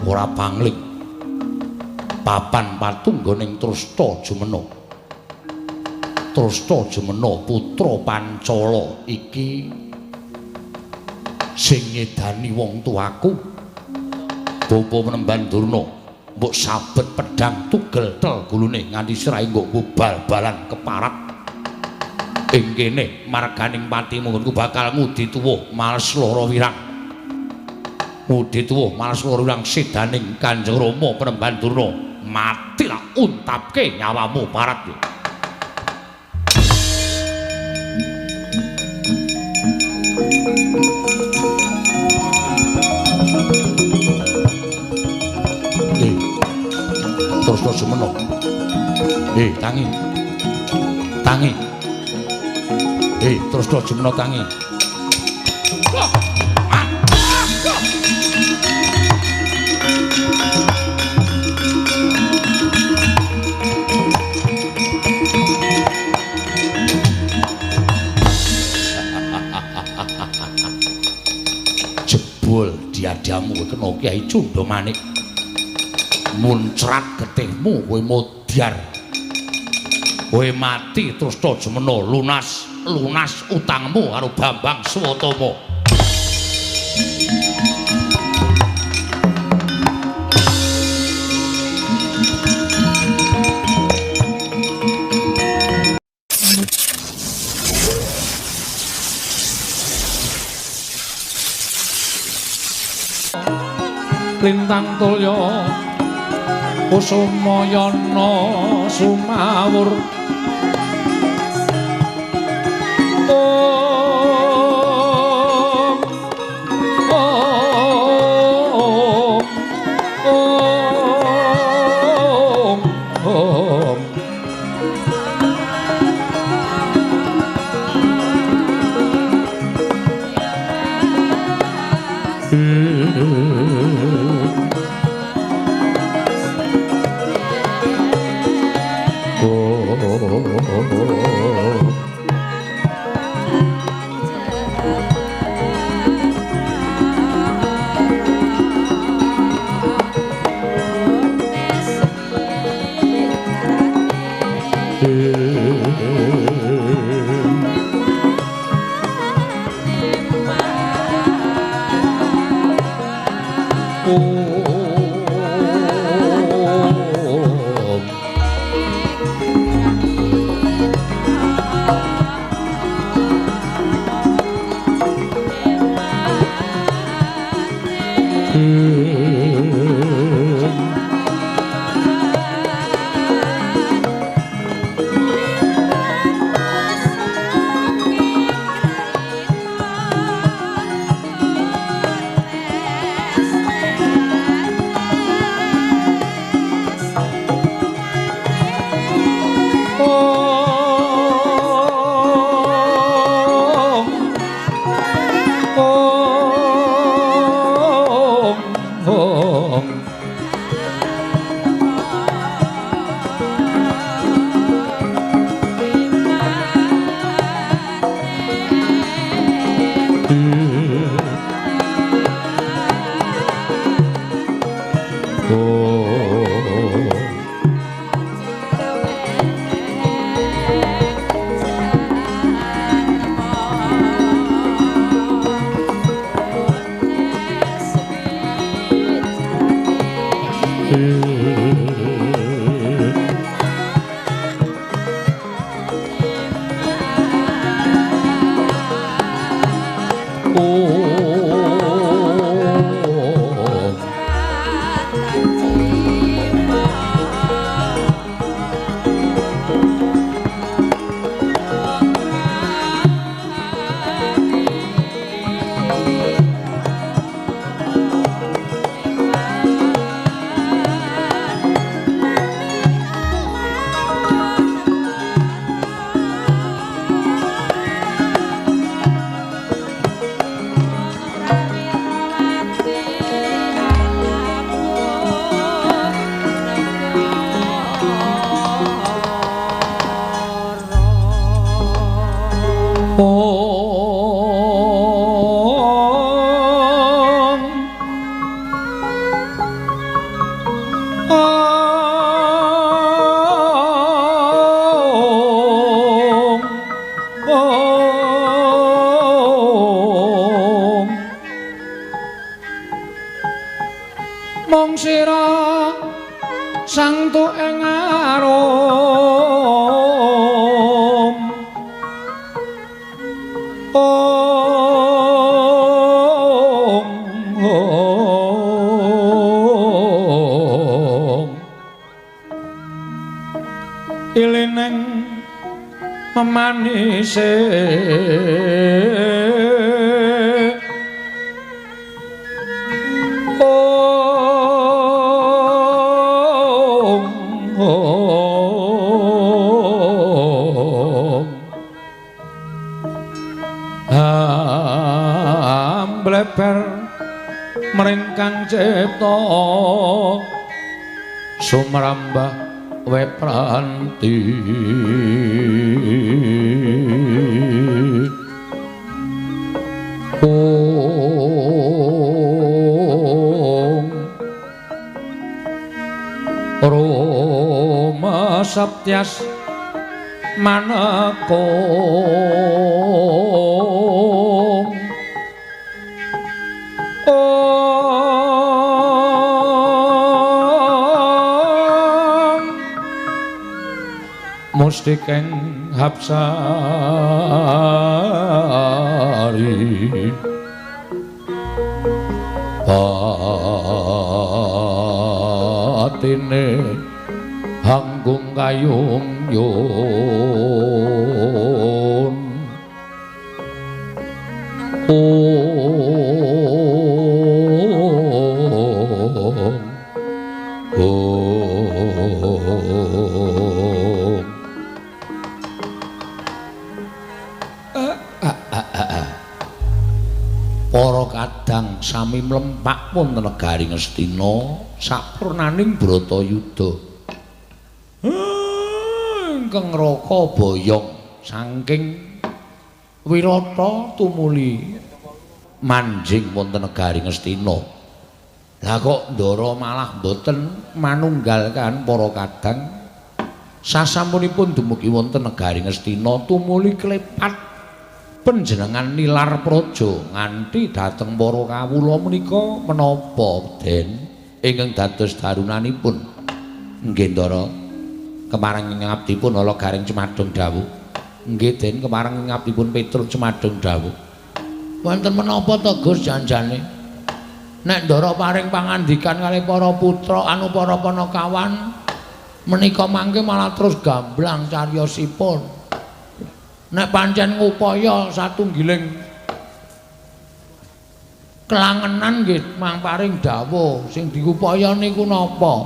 Ora pangling. Papan patunggoning Trusta Jumena. Trusta Jumena putra Pancala iki sing ngedani wong tuaku. Bapa Penemban Durna mbok sabet pedhang tugel tel gulune nganti sirahe nggo bal-balan keparat. Ing kene marganing patimu nggonku bakal ngudi tuwuh males lara wirang. Ngudi tuwuh males lara wirang sedaning Kanjeng Rama Penemban Durna. Mati lah untapke nyawamu parat. Terus Jumena. Tangi. Tangi. Terus Jumena tangi. Jebul diadamu kena Kyai Cundamanik. Muncrat getihmu kowe modyar. Kowe mati Trusta Jumena lunas lunas utangmu karo Bambang Swatama. Lintang tulya Kusumayana sumawur. Om Om Om Om. Mung sira sang tuwing arum. Ong ong ilineng memanise ong ong ambleber mringkang cipta sumrambah wepranti. Ong Roma Saptyas manekung ong mustikeng hapsari batine hanggung kayung yun. Ong ong para kadang sami mlempak wonten negari Ngastina sapurnaning Bratayuda ingkang raka boyong saking Wirata tumuli manjing wonten negari Ngastina. Lah kok ndara malah mboten manunggal kan para kadang. Sasampunipun dumugi wonten negari Ngastina tumuli klepat panjenengan nilar praja nganti dhateng para kawula menika menapa Den ingkang dados darunanipun? Nggih ndara, kemareng ngabdipun ala Gareng Cemadung dawuh. Nggih Den, kemareng ngabdipun Petruk Cemadung dawuh. Wonten menapa to Gus janjane? Nek ndara paring pangandikan kalih para putra anu para panakawan menika mangke malah terus gamblang cariyosipun. Nek pancen ngupaya satunggiling kelangenan nggih mang paring dawuh sing diupaya niku napa?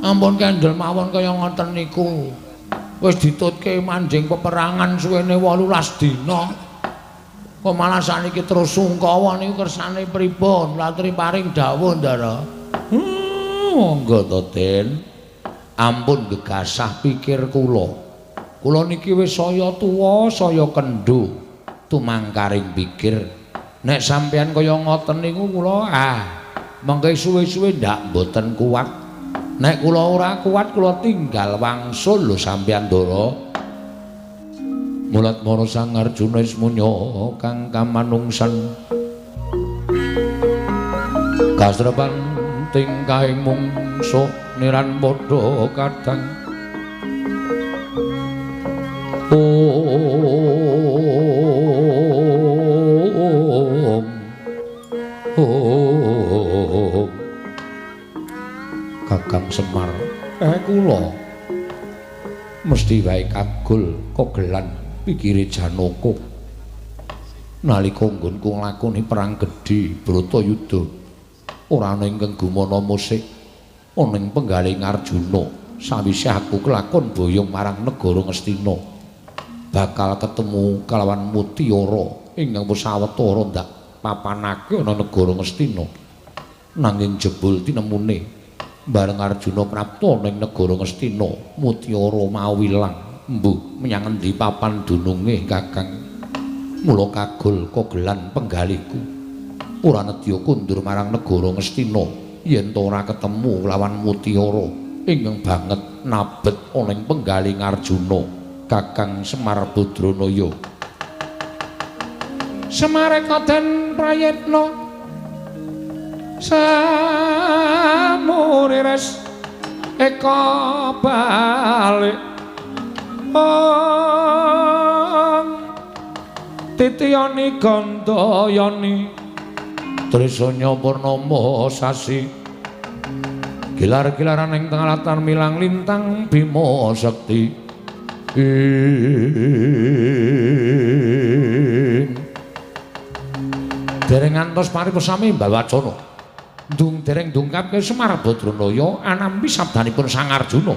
Ampun kendel mawon kaya ngoten niku. Wis ditutke manjing peperangan suwene 18 dina. Kok malah saniki terus sungkawa niku kersane pripun? Latri paring dawuh ndara. Monggo to Den. Ampun gegasah pikir kula. Kula niki wis saya tuwa, saya kendho tumangkaring pikir. Nek sampeyan kaya ngoten niku kula mengke suwe-suwe ndak mboten kuat. Nek kula ora kuat kula tinggal wangsul lho sampeyan ndara. Mulat mara Sang Arjuna ismunya kang kamanungsan. Kasrepan tingkahing mungsuh niran padha kadang. Ong ong Kakang Semar, kula mesti wae kagul kogelan pikire Janaka nalika nggonku nglakoni perang gedhe Bratayuda ora ana ingkang gumana musik ana ing penggaling Arjuna. Sawise aku kelakon boyong marang negara Ngastina bakal ketemu kalawan Mutiara ingkang wis sawetara ndak papanake ana negara Ngastina. Nanging jebul tinemune bareng Arjuna prapta ning negara Ngastina, Mutiara mau ilang mbuh menyang endi papan dununge Kakang. Mula kagul kogelan penggalihku ora nedya kundur marang negara Ngastina yen ta ora ketemu lawan Mutiara ingkang banget nabet ana ing penggaling Arjuna. Kakang Semar Badranaya Semareka den prayitna wis eka balik ong titiyani gandayani trisanya purnama sasi gilar-gilaran ing tengah milang lintang bima sekti dereng ngantos paripesami mbawacana dung dereng dungkapke Semar Badranaya anampi sabdanipun Sang Arjuna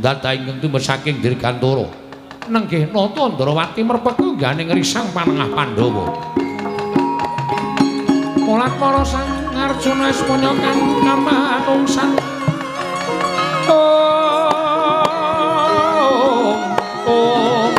ndata ingkang tumus saking Dirgantara nenggih nata Ndrawati merpegu ngganing risang panengah Pandhawa. Mulat para Sang Arjuna ismaya kang kamanungsan. Oh, oh.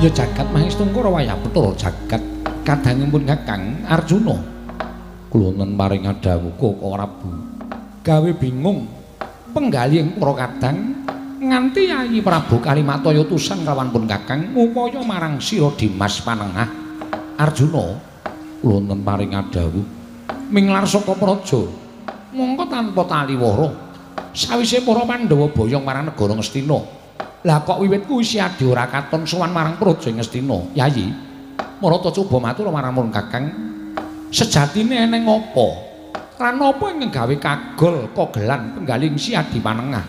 Ya jagat Mahistungkara wayah Bathara jagat kadangipun Kakang Arjuna. Kula wonten paring dawuh Kaka Prabu. Gawe bingung penggalih para kadang nganti Yayi Prabu Kalimataya utusan kalawan pun Kakang ngupaya marang sira Dimas Panengah. Arjuna kula wonten paring dawuh minglar saka praja mongko tanpa taliwara sawise para Pandhawa boyong marang negara Ngastina. Lah kok wiwit kuwi si adi ora katon sowan marang praja Ngastina. Yayi, marata coba matur marang pun Kakang. Sejatine eneng apa? Lan apa ingkang gawe kagol kogelan penggaling si adi Panengah?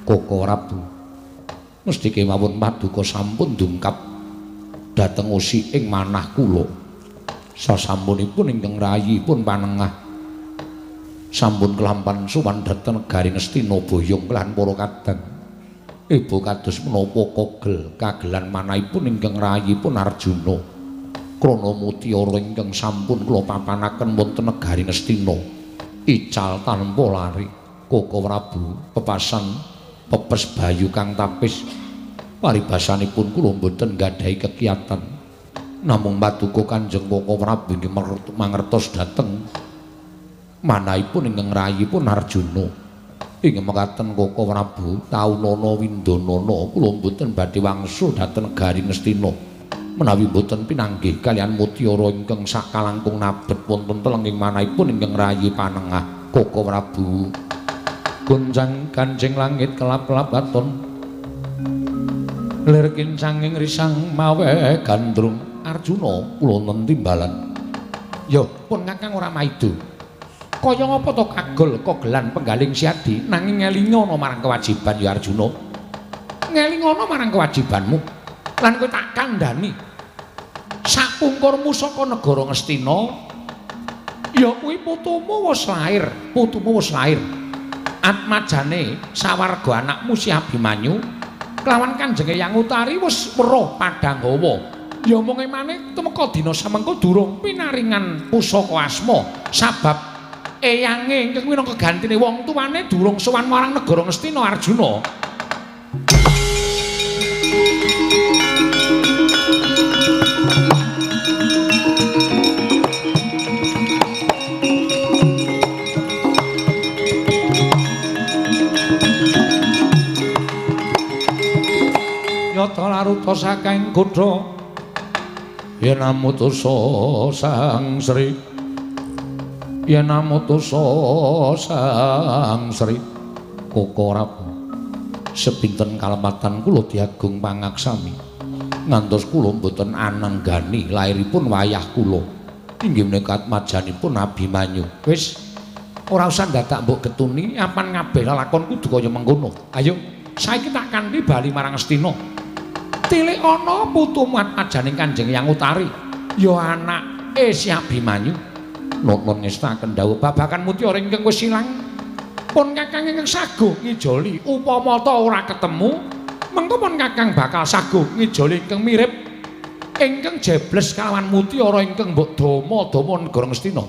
Kaka Prabu, mesti kemawon paduka sampun dungkap dhateng usi ing manah kula. Sasampunipun ingkang rayipun Panengah sampun kelampan sowan dhateng negari Ngastina boyong lan para kadang. Ibu kados menapa kogel kagelan manahipun ingkang rayipun Arjuna krana mutiara ingkang sampun kula papanaken wonten negari Ngastina ical tanpa lari. Kaka Prabu pepasan pepes bayu kang tapis paribasanipun kula mboten nggadahi kekiatan namung paduka Kanjeng Kaka Prabu inggih mangertos dhateng manahipun ingkang rayipun Arjuna. Ing mekaten Koko Prabu taunana windanana kula mboten badhe wangsul dhateng negari Ngastina menawi mboten pinanggih kaliyan mutiara ingkang sakalangkung nabet wonten telenging manahipun ingkang rayi panengah Koko Prabu. Goncang kancing langit kelap-kelap katon lir kincanging risang mawe gandrung. Arjuna kula wonten timbalan. Yo pun Kakang ora maido. Kaya ngapa to kagol kogelan penggaling Siadi nanging ngelingono marang kewajiban ya Arjuna. Ngelingono marang kewajibanmu lan kowe tak kandhani. Sapungkurmu saka negara Ngastina ya kuwi putumu wis lair, putumu wis lair. Atmajane sawarga anakmu Si Abimanyu kelawan Kanjeng Eyang Utari wis weruh padhang hawa. Ya mung emane tumeka dina samengko durung pinaringan pusaka asma sabab eyange ingkang minangka gantine wong tuane durung sowan marang negara Ngastina Arjuna. Nyata laruta saking kutha yen amutusa Sang Sri, yen amutusa Sang Sri. Koko Prabu sepinten kalepatan kula diagung pangaksami ngantos kula mboten anenggani lairipun wayah kula inggih menika atmajanipun Abimanyu. Wis ora usah dadak mbok getuni apan ngabeh lalakon kudu kaya mengkono. Ayo saiki tak kanthi bali marang Ngastina. Tilik ana putumu atmajaning Kanjeng Eyang Utari ya anake Si Abimanyu. Nuwun ngestaken dawuh babagan mutiara ingkang wis ilang. Pun Kakang ingkang saguh ngijoli upama ta ora ketemu mengko pun Kakang bakal saguh ngijoli ingkang mirip ingkang jebles kalawan mutiara ingkang mbok dama-dama negara Ngastina.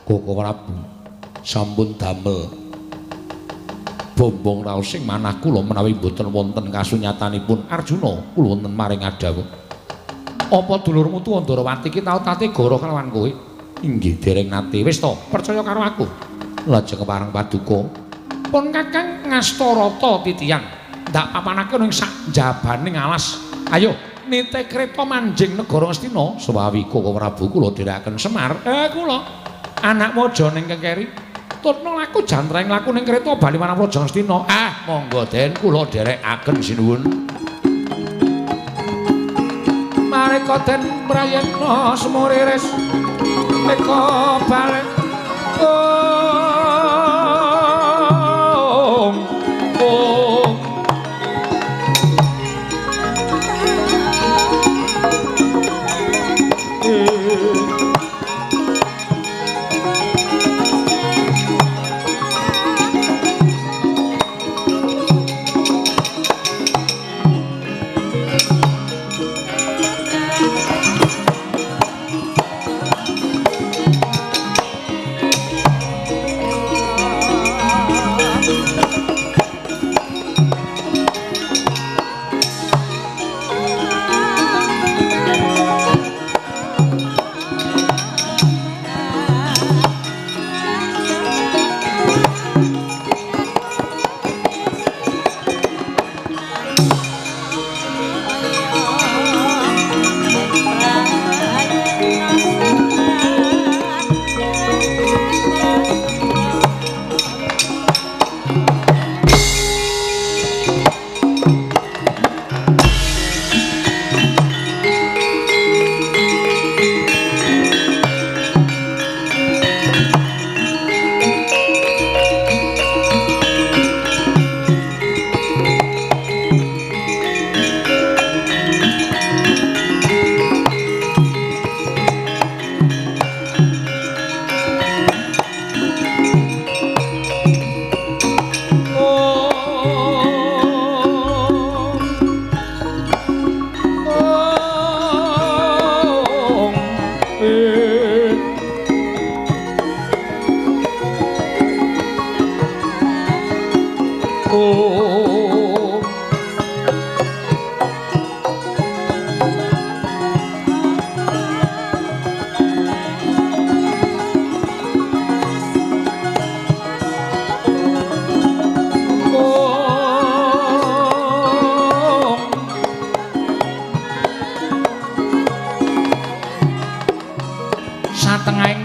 Koko Prabu sampun damel bombong raos sing manah kula menawi mboten wonten kasunyatanipun. Arjuna kula wonten maring adhawuh. Apa dulurmu tuwa Ndarawati ki tau tate goro kalawan kowe? Inggih dereng nate. Wis to, percaya karo aku. Lajeng kepareng paduka pun Kakang ngasta rata titiang ndak papanake ning sak njabaning alas. Ayo nite kreta manjing negara Ngastina. Sewawi Koko Prabu kula dherekaken Semar. Kula anakmu aja ning kekeri. Tutna laku jantreng laku ning kreta bali marang Praja Ngastina. Ah, monggo den kula dherekaken sinuwun. Mareka den prayena semuriris eka balik. Om om.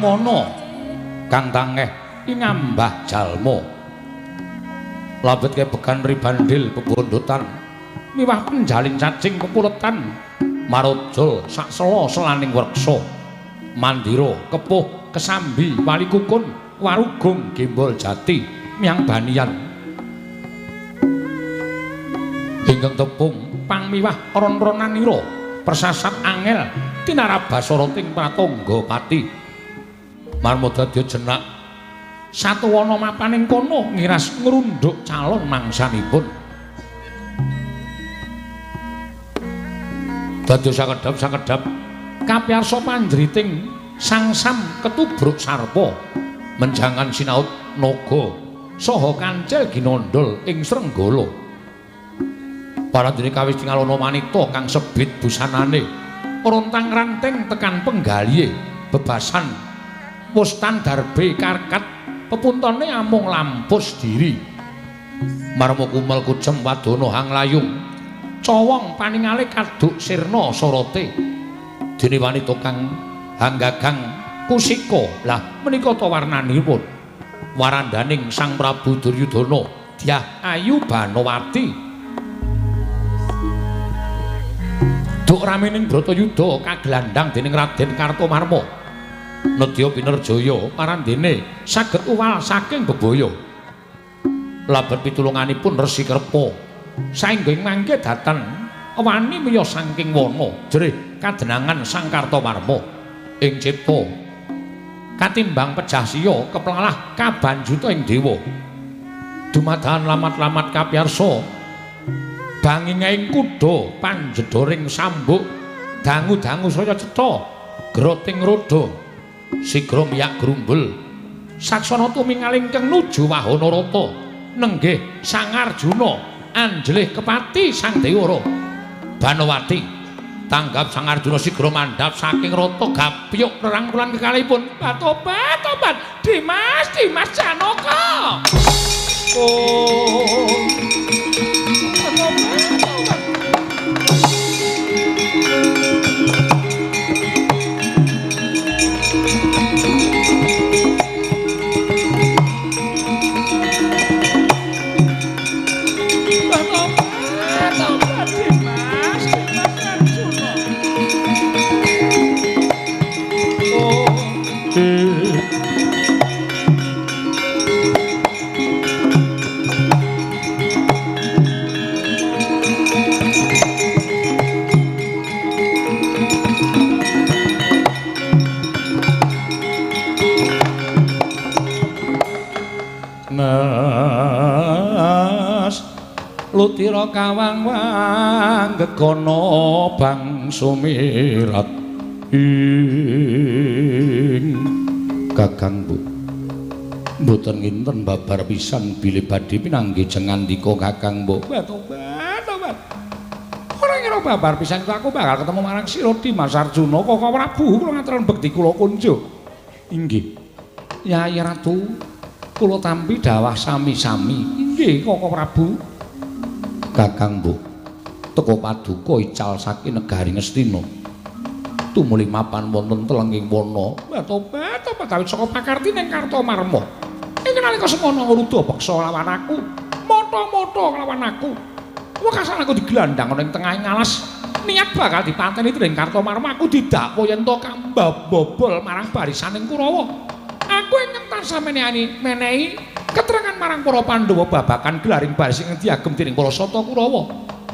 ing wana kang tangeh ing ambah jalma. Labet kebegan ribandil bebondotan miwah penjalin cacing pepuletan marojol saksela selaning wreksa mandira kepuh kesambi wali kukun warugung gembol jati miang banian ingkang tepung pangmiwah ron-ronanira persasat angel tinarabasarating pratangga pati marma dadya jenak satuwana mapaning kono ngiras ngrundhuk calon mangsanipun. Dados sakedhap-sakedhap kapiyarsa panjriting sangsam ketubruk sarpa menjangan sinaut naga saha kancil ginandhol ing Srenggala. Parandene kawis tingalana wanita kang sebit busanane rontang ranting tekan penggalihe bebasan wustan darbe karkat pepuntone amung lampus diri. Marma kumel kucem wadana hang layung cowong paningale kaduk sirna sorote dene wanita kang hanggagang kusika. Lah menika ta warnanipun warandaning Sang Prabu Duryudana Dyah Ayu Banowati. Duk ramening Bratayuda kagelandang dening Raden Kartomarma nedya pinerjaya marandene saged uwal saking bebaya. Labet pitulunganipun Resi Krepa saengga ing mangke datan wani miyos saking wana jerih kadenangan Sang Kartomarma ing cipta katimbang pejah siya keplalah kabanjuta ing dewa. Dumadakan lamat-lamat kapiyarsa banginging kuda panjedhoring sambuk dangu-dangu saya cetha groting roda sigra miyak grumbel saksana tumingal ingkang nuju wahana rata nenggih Sang Arjuna anjelih kepati Sang Dewara Banowati. Tanggap Sang Arjuna sigra mandhap saking rata gapyuk rerangkulan kekalihipun. Tobat tobat Dimas Dimas Janaka. Oh Lutira kawang-wang gegono bang sumirat ing Kakang Bu. Mboten nginten babar pisan bilih badhe pinanggih jengandika Kakang Bu. Tobat tobat. Ora ngira babar pisan aku bakal ketemu marang sira Dimas Arjuna Kaka Prabu kula ngaturaken bekti kula kunjuk. Inggih. Yai Ratu kula tampi dawah sami-sami. Inggih Kaka Prabu. Kakang Bu, teka paduka ical saking negari Ngastina. Tumuli mapan wonten telenging wana. Tobat tobat awit saka pakarti ning Kartomarma. Ing nalika semono ngruda beksa lawan aku, mata-mata lawan aku. Wekasan aku digelandang ana ing tengahing alas, niat bakal dipateni dening Kartomarma. Aku didakwa yen to kambabobol marang barisaning Kurawa. Aku ingkang tansah menehi keterangan marang para Pandhawa babagan gelaring baris ingkang diagem dening para Sata Kurawa.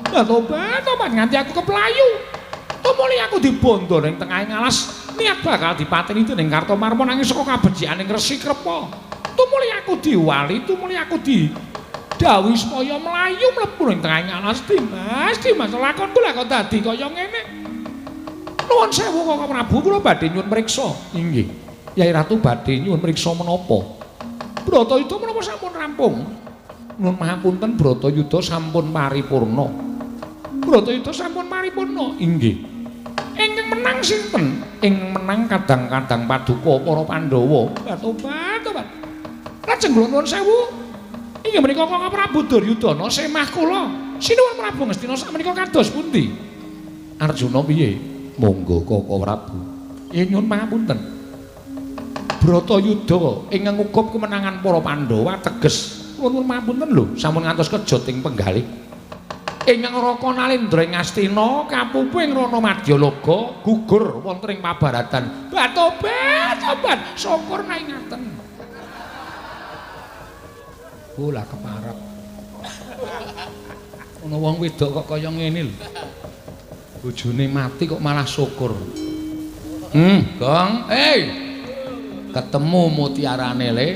Tobat tobat nganti aku keplayu. Tumuli aku dibondo ning tengahing alas, niat bakal dipateni dening Kartomarma nanging saka kabecikaning Resi Krepa. Tumuli aku diwali, tumuli aku didhawuhi supaya mlayu mlebu ning tengahing alas. Dimas, Dimas lakonku lah kok dadi kaya ngene. Nuwun sewu Kaka Prabu, kula badhe nyuwun mriksa. Inggih. Yai Ratu badhe nyuwun mriksa menapa? Bratayuda menapa sampun rampung? Nuwun mahapunten Bratayuda sampun paripurna. Bratayuda sampun paripurna. Inggih. Ingkang menang sinten? Ing menang kadang-kadang paduka para Pandhawa. Tobat tobat. Lajeng kula nuwun sewu. Inggih menika Kaka Prabu Duryudana semah kula. Sinuwun Prabu Ngastina sakmenika kados pundi? Arjuna piye? Monggo Kaka Prabu. Nyuwun pangapunten. Bratayuda ingkang ngukup kemenangan para Pandhawa teges nuwun mapunten lho sampun ngantos kejot ing penggalih. Ingkang Raka Nalendra ing Astina kapupu ing Rana Madyalaga gugur wonten ing pabaratan. Batobat, tobat, syukur nek ngaten. Oh lah keparep. Ana wong wedok kok kaya ngene lho. Bojone mati kok malah syukur. Gong. Hey. Ketemu mutiarane le.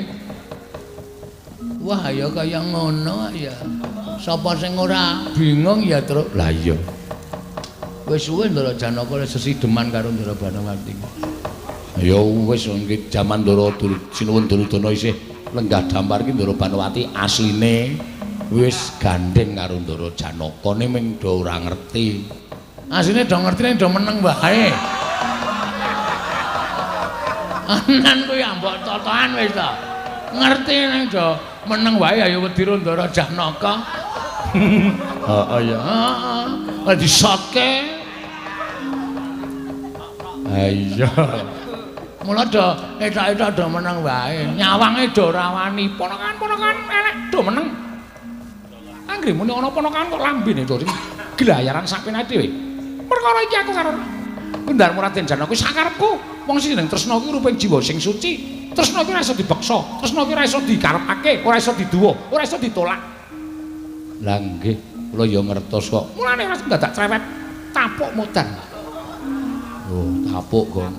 Wah ya kaya ngono ya. Sapa sing ora bingung ya, Truk. Lah iya. Wis suwe Ndara Janaka sesideman karo Ndara Banowati. Ya wis iki jaman Ndara Sinuwun Duryudana isih lenggah dampar iki Ndara Banowati asline wis gandeng karo Ndara Janaka ne ming do ora ngerti. Asline do ngerti ning do meneng wae. Anan kuwi ambok totoan wis ta. Ngerti ning do meneng wae ayo wedi ro Ndara Janaka. Heeh ya. Heeh. Disotke. Ha iya. Mula do etok-etok do meneng wae. Nyawange do ora wani. Ponakan-ponakan elek do meneng. Anggere muni ana ponakan kok lambene to gelayaran sakpenake dhewe. Perkara iki aku karo Kundarmu Raden Janaka sakarepku. Wong sing jeneng tresna kuwi ruping jiwa sing suci. Tresna kuwi ora iso dipeksa, tresna kuwi ora iso dikarepake, ora iso diduwa, ora iso ditolak. Lah nggih, kula ya ngertos kok. Mulane ora dadak cerewet, tapuk mudan. Oh, tapuk, Gong.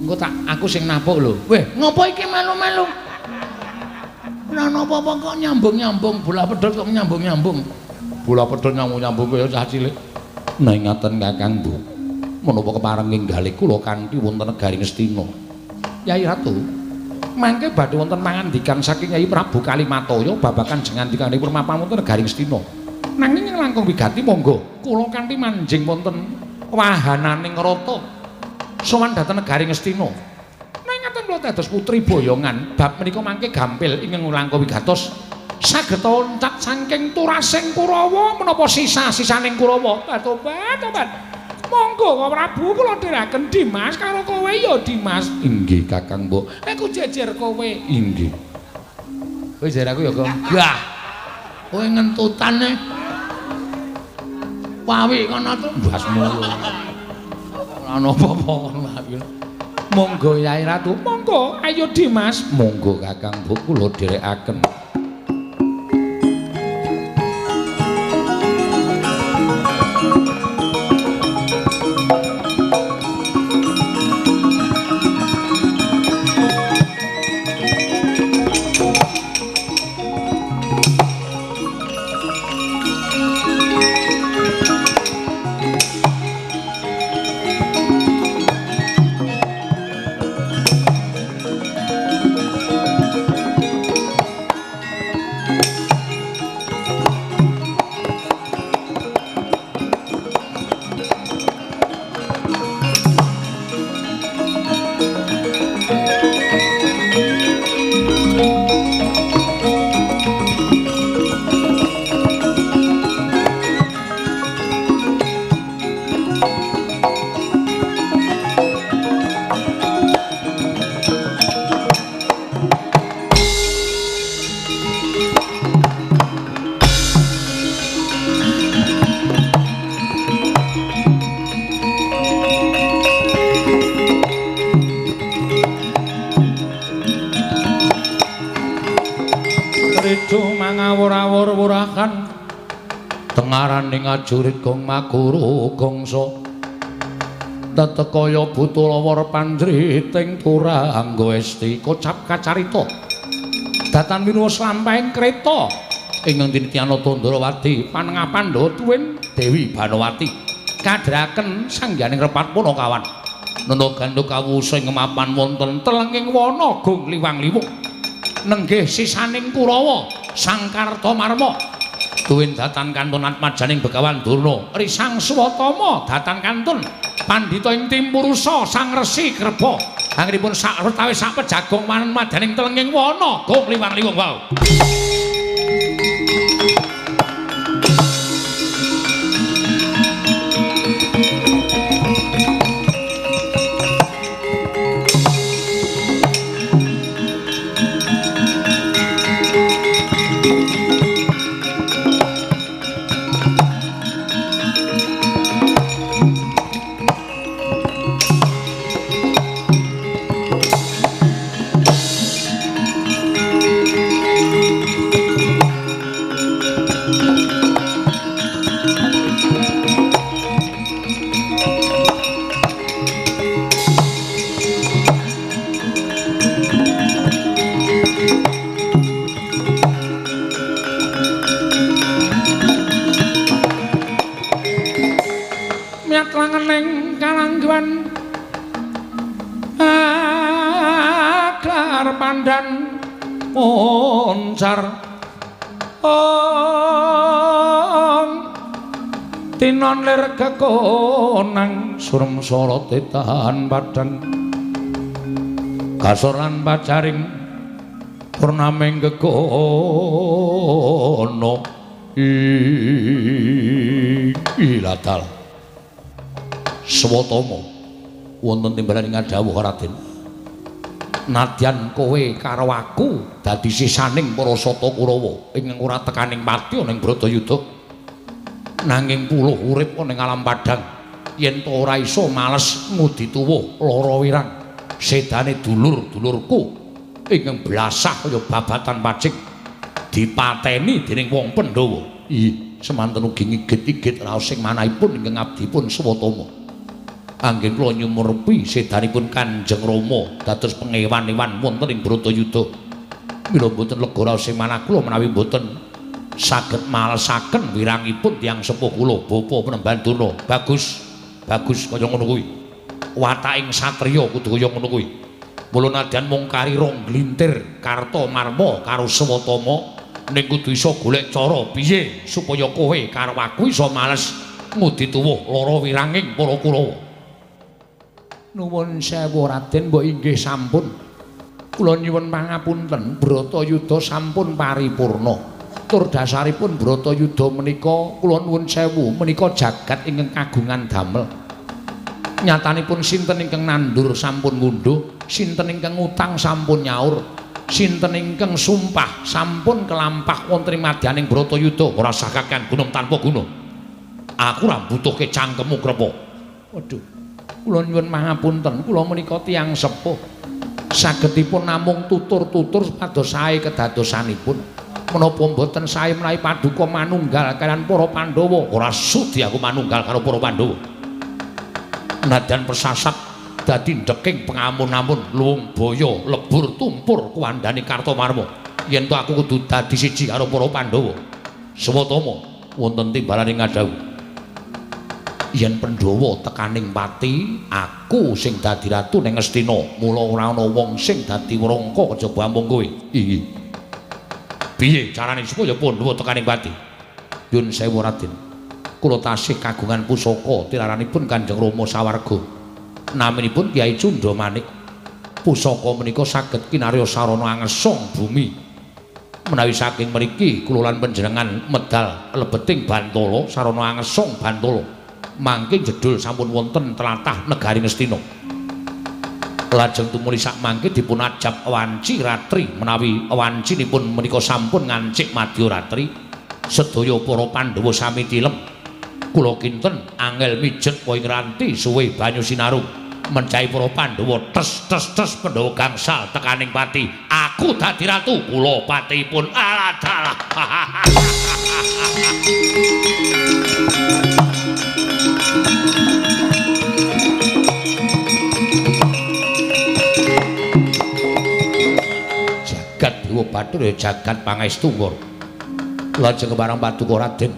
Engko tak aku sing napuk lho. Weh, ngopo iki melu-melu? Ora ana apa-apa kok nyambung-nyambung, bola pedhot kok nyambung-nyambung. Bola pedhot nyambung-nyambung kaya cah cilik. Nah ngaten Kakang Bu. Menapa kepareng ninggali kula kanthi wonten negari Ngastina. Yai Ratu, mangke badhe wonten pangandikan saking Yai Prabu Kalimataya babagan jengandikanipun mapan wonten negari Ngastina. Nanging langkung wigati monggo kula kanthi manjing wonten wahananing rata sowan dhateng negari Ngastina. Nanging ngaten kula dados putri boyongan bab menika mangke gampil ingkang langkung wigatos saged loncat saking turasing Kurawa menapa sisa-sisaning Kurawa. Tobat, tobat. Monggo Prabu kula dherekaken Dimas karo kowe ya Dimas. Inggih Kakang Mbok. Aku jejer kowe. Inggih. Kowe jejer aku ya, Gong. Gah. Kowe ngentutane. Wawi kono to mbasmu. Ora ana apa-apa kono wawi. Monggo Yai Ratu, monggo ayo Dimas. Monggo Kakang Mbok kula dherekaken. Tengaraning ajurit gong maguru gongso tetekaya buta lawar panjriting turangga esti kocap kacarita datan winuwus lampahing kreta ing ngendityana Tandrawati panengah Pandhawa tuwin Dewi Banowati kadraken sangyaning repat punakawan nana gandha kawusa ing mapan wonten telenging wana gong liwang-liwung nenggih sisaning Kurawa Sangkarta Marma tuwin datan kantun atmajaning Begawan Durna Risang Swatama datan kantun pandhita ing Timpurusa Sang Resi Kreba anggenipun sak wetawis sak pejagong manmadaning telenging wana gong liwang-liwung wau. Miat langening kalangguan aglar pandan moncar ong tinon lir kekonang surem sorote tahan padang kasor lan pacaring purnaming gegono ilatal. Swatama wonten timbalan ing dawuh Raden. Nadyan kowe karo aku dadi sisaning para sata Kurawa ingkang ora tekaning pati ana ing Bratayuda. Nanging puluh urip ana ing alam padhang yen to ora iso males ngudi tuwuh lara wirang sedane dulur-dulurku ingkang blasah kaya babatan pacik dipateni dening wong Pandhawa. Ih, semanten ugi ngigit-igit raos sing manahipun ingkang abdipun Swatama. Anggen kula nyumurpi sedanipun Kanjeng Rama dados pengewan-ewan wonten ing Bratayuda. Mila mboten lega raos sing manah kula menawi mboten saged malesaken wirangipun tiyang sepuh kula Bapa Penemban Durna. Bagus, bagus kaya ngono kuwi. Wataking satriya kudu kaya ngono kuwi. Mula nadyan mung kari rong glintir Kartomarma karo Swatama ning kudu iso golek cara piye supaya kowe karo aku iso males ngudi tuwuh lara wiranging para Kurawa. Nuwun sewu Raden, mbok inggih sampun. Kula nyuwun pangapunten, Bratayuda sampun paripurna. Tur dasaripun Bratayuda menika kula nuwun sewu menika jagat ingkang kagungan damel. Nyatanipun sinten ingkang nandur sampun ngundhuh, sinten ingkang ngutang sampun nyaur, sinten ingkang sumpah sampun kelampah wonten ing madyaning Bratayuda. Ora sah kakean gunung tanpa guna. Aku ora mbutuhke cangkemmu Krepa. Waduh. Kula nyuwun pangapunten, kula menika tiyang sepuh. Sagedipun namung tutur-tutur supados sae kedadosanipun. Menapa mboten sae menawi paduka manunggal kaliyan para Pandhawa? Ora sudi aku manunggal karo para Pandhawa. Nadyan persasat dadi ndeking pengamun-amun luwung baya lebur tumpur kuwandane Kartomarma. Yen to aku kudu dadi siji karo para Pandhawa. Swatama wonten timbalane ngadhawuh. Yen Pandhawa tekaning pati, aku sing dadi ratu ning Ngastina. Mula ora ana wong sing dadi wrangka kejaba amung kowe. Iki. Piye carane supaya Pandhawa tekaning pati? Yun sewu Raden. Kula tasih kagungan pusaka tilaranipun Kanjeng Rama sawarga. Naminipun Kyai Cundha Manik. Pusaka menika saged kinarya sarana angesong bumi. Menawi saking mriki kula lan panjenengan medal lebeting Bantala sarana angesong Bantala. Mangke jedul sampun wonten tlatah negari Ngastina. Lajeng tumuli sak mangke dipun ajab wanci ratri menawi wancinipun menika sampun ngancik madya ratri sedaya para Pandhawa sami tilem. Kula kinten angel mijet wa ing ranti suwe banyu sinaru mencahi para Pandhawa tes tes tes Pandhawa gangsal tekaning pati. Aku dadi ratu kula patihipun aladalah. Jagat Dewa Bathara jagat pangestu ngor. Lajeng kepareng paduka Raden.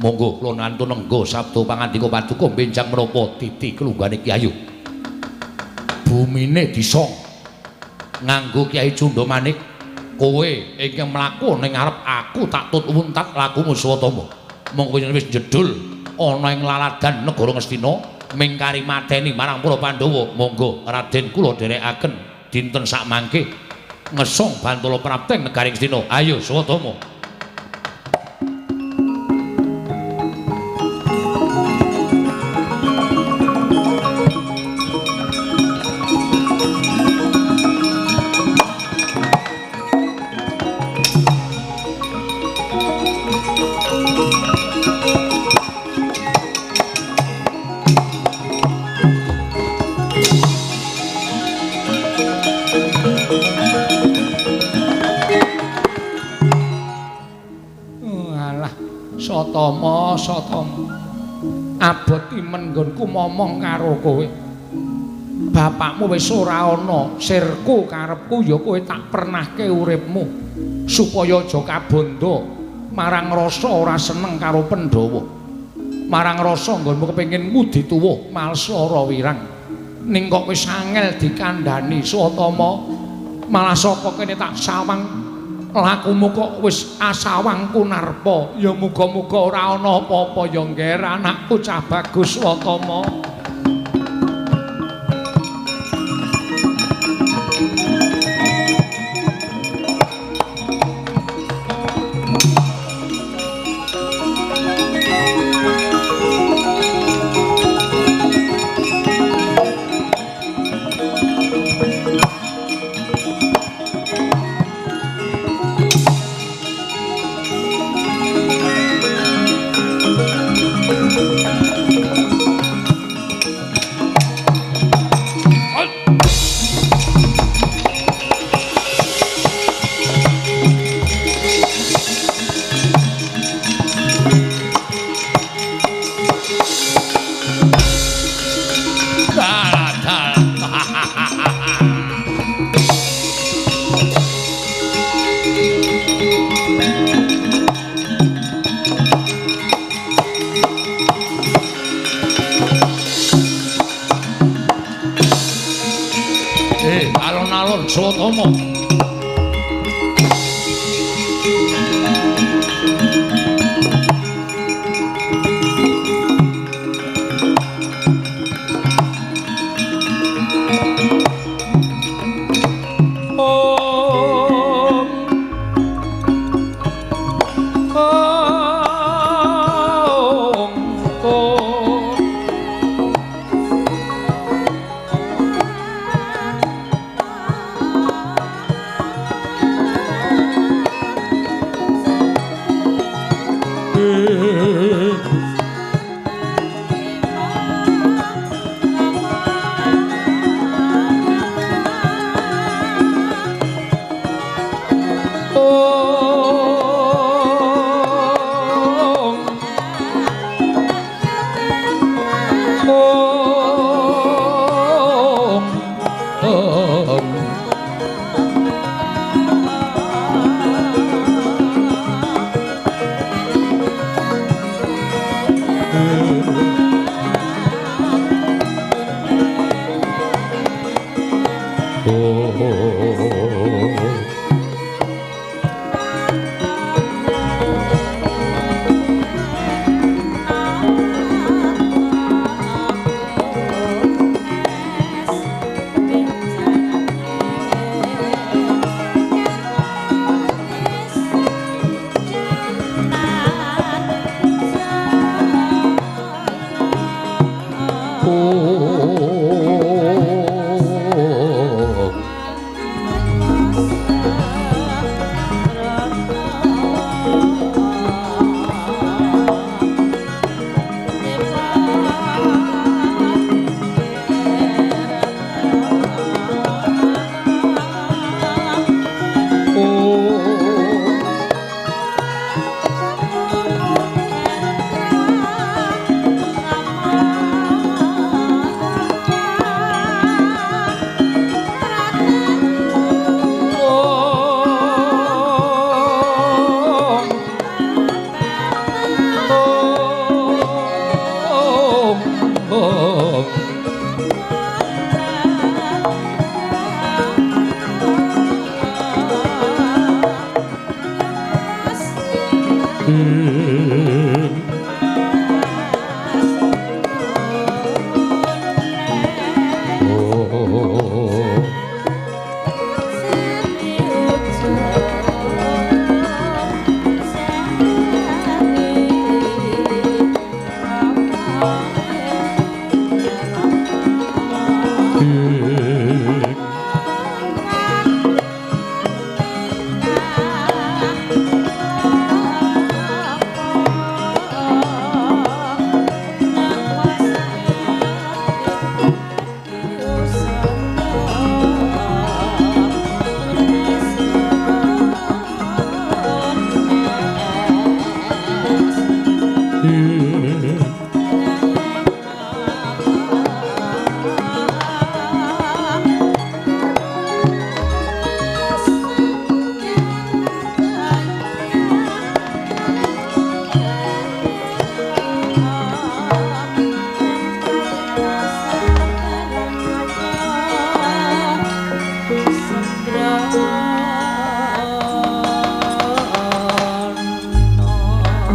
Monggo kula nantun nengga sabda pangandika paduka benjang menapa titi kelunggane Ki Ayu. Bumine disong nganggo Kyai Cundha Manik. Kowe ingkang mlaku ning ngarep aku tak tut wuntat lakumu Swatama. Monggo yen wis jedul ana ing laladan negara Ngastina mingkari mateni marang para Pandhawa. Monggo Raden kula dherekaken dinten sak mangke ngesong Bantala prapteng negari Ngastina. Ayo Swatama. Satama, Satama. Abot imen nggonku momong karo kowe. Bapakmu wis ora ana, sirku karepku ya kowe tak pernahke uripmu supaya aja kabondo marang rasa ora seneng karo Pandhawa. Marang rasa nggonmu kepengin ngudi tuwuh malsara wirang. Ning kok wis angel dikandhani Satama, malah saka kene tak sawang lakumu kok wis asawang kunarpa. Ya muga-muga ora ana apa-apa ya ngger anakku cah bagus Watama. Alon-alon Swatama.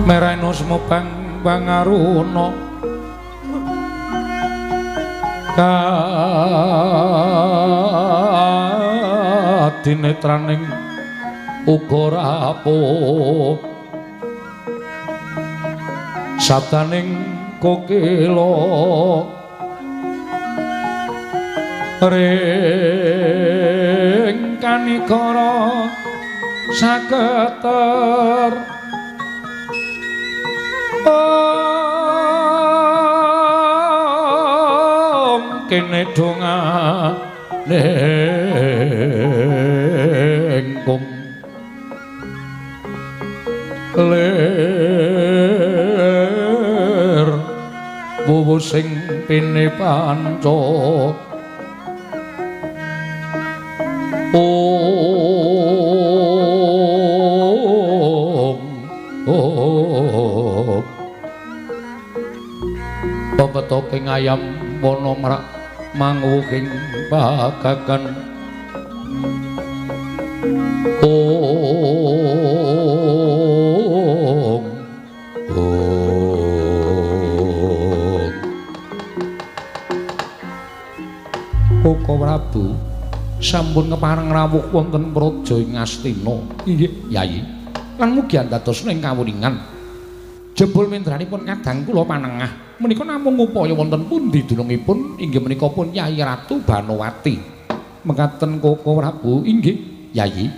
Mereno semubang pangaruna kadinetraning uga rapuh sabdaning kokila ring kanikara saketer om kene dongane kung lir wuwu sing pine panca om om pepetoking ayam wana mrak manguwuhing pagagan om om Koko Prabu sampun kepareng rawuh wonten praja ing Astina. Inggih, Yayi. Lan mugi andados ing kawuningan. Jebul mendranipun kadang kula panengah menika namung upaya wonten pundi dunungipun inggih menika pun Yayi Ratu Banowati. Mekaten Koko Prabu. Inggih, Yayi.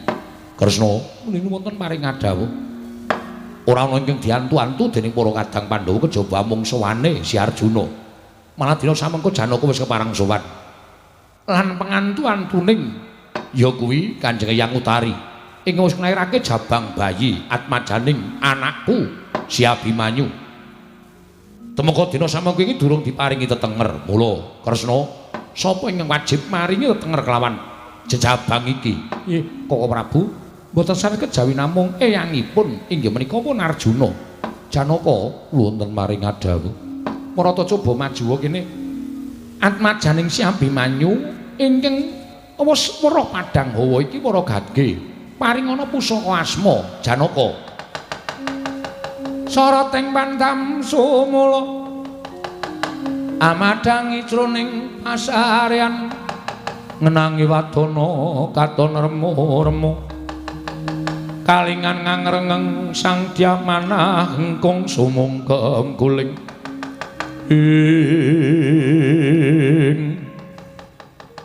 Kresna menika wonten paring adhawuh. Ora ana ingkang diantu-antu dening para kadang Pandhawa kejaba amung sowane Si Arjuna. Malah dina samengko Janaka wis kepareng sowan. Lan pengantu-antuning ya kuwi Kanjeng Eyang Utari ing wis nglairake jabang bayi atmajaning anakku Si Abimanyu. Temeka dina samengko iki durung diparingi tetenger. Mula Kresna sapa ingkang wajib maringi tetenger kelawan jejabang iki? Nggih, Koko Prabu, mboten sanes kejawi namung eyangipun inggih menika pun Arjuna. Janaka wonten maring adhawuh. Marata coba majuwa kene. Atmajaning Si Abimanyu ingkang wis weruh padhang hawa iki para gage paringana pusaka asma Janaka. Sarating pandam sumula amadhangi jroning pasarean ngenangi wadana katon remu-remu kalingan ngangrengeng sang dyamanah engkung sumungkem guling ing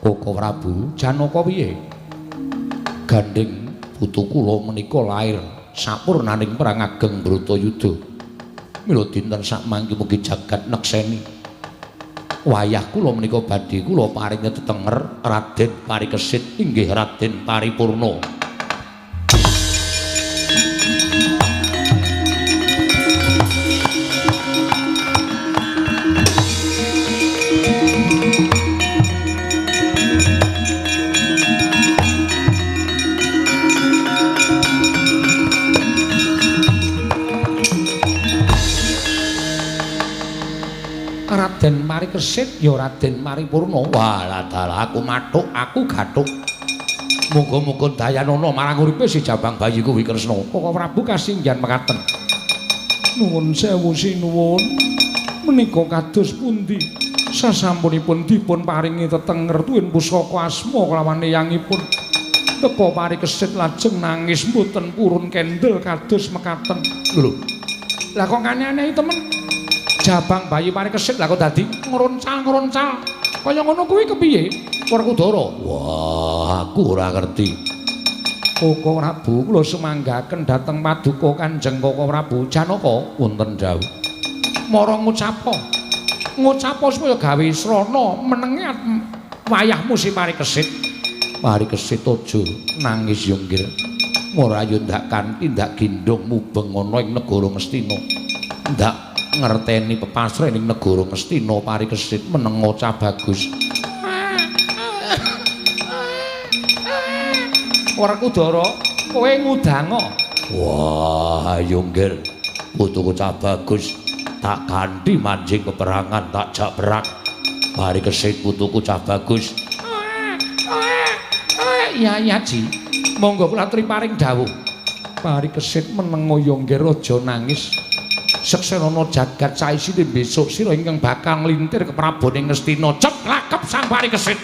Koko Prabu. Janaka piye? Gandeng putu kula menika lair sapurnaning perang ageng Bratayuda. Mila dinten sakmangke mugi jagat nekseni wayah kula menika badhe kula paringi tetenger Raden Parikesit inggih Raden Paripurna. Raden Parikesit ya Raden Paripurna. Walah dalah aku mathuk, aku gathuk. Muga-muga dayanana marang uripe si jabang bayi kuwi Kresna. Koko Prabu kasinggihan mekaten. Nuwun sewu sinuwun. Menika kados pundi? Sasampunipun dipun paringi tetenger tuwin pusaka asma kelawan eyangipun. Teka Parikesit lajeng nangis mboten purun kendel kados mekaten. Lho. Lah kok aneh-aneh temen? Jabang bayi Parikesit lah kok dadi ngroncal-ngroncal kaya ngono kuwi kepiye? Werkudara. Wah, aku ora ngerti. Koko Prabu kula sumanggaken dhateng paduka Kanjeng Koko Prabu Janaka wonten dawuh. Mara ngucapa. Ngucapa supaya gawe srana menenge wayahmu si Parikesit. Parikesit aja nangis yo nggir. Ora yo ndak kanthi ndak gendhong mubeng ana ing negara Ngastina. Ndak Ngerteni pepasre ning negara Ngastina Parikesit menengo cah bagus. Werkudara, kowe ngudanga. Wah, ayo nggir. Putuku cah bagus tak ganti manjing peperangan tak jak perang. Parikesit putuku cah bagus. Iya, iya, Ji. Monggo kula aturi paring dawuh. Parikesit menengo ya nggir aja nangis. Seksenana jagat saisine besok sira ingkang bakal nglintir keprabone Ngastina. Cep lakep Sang Parikesit.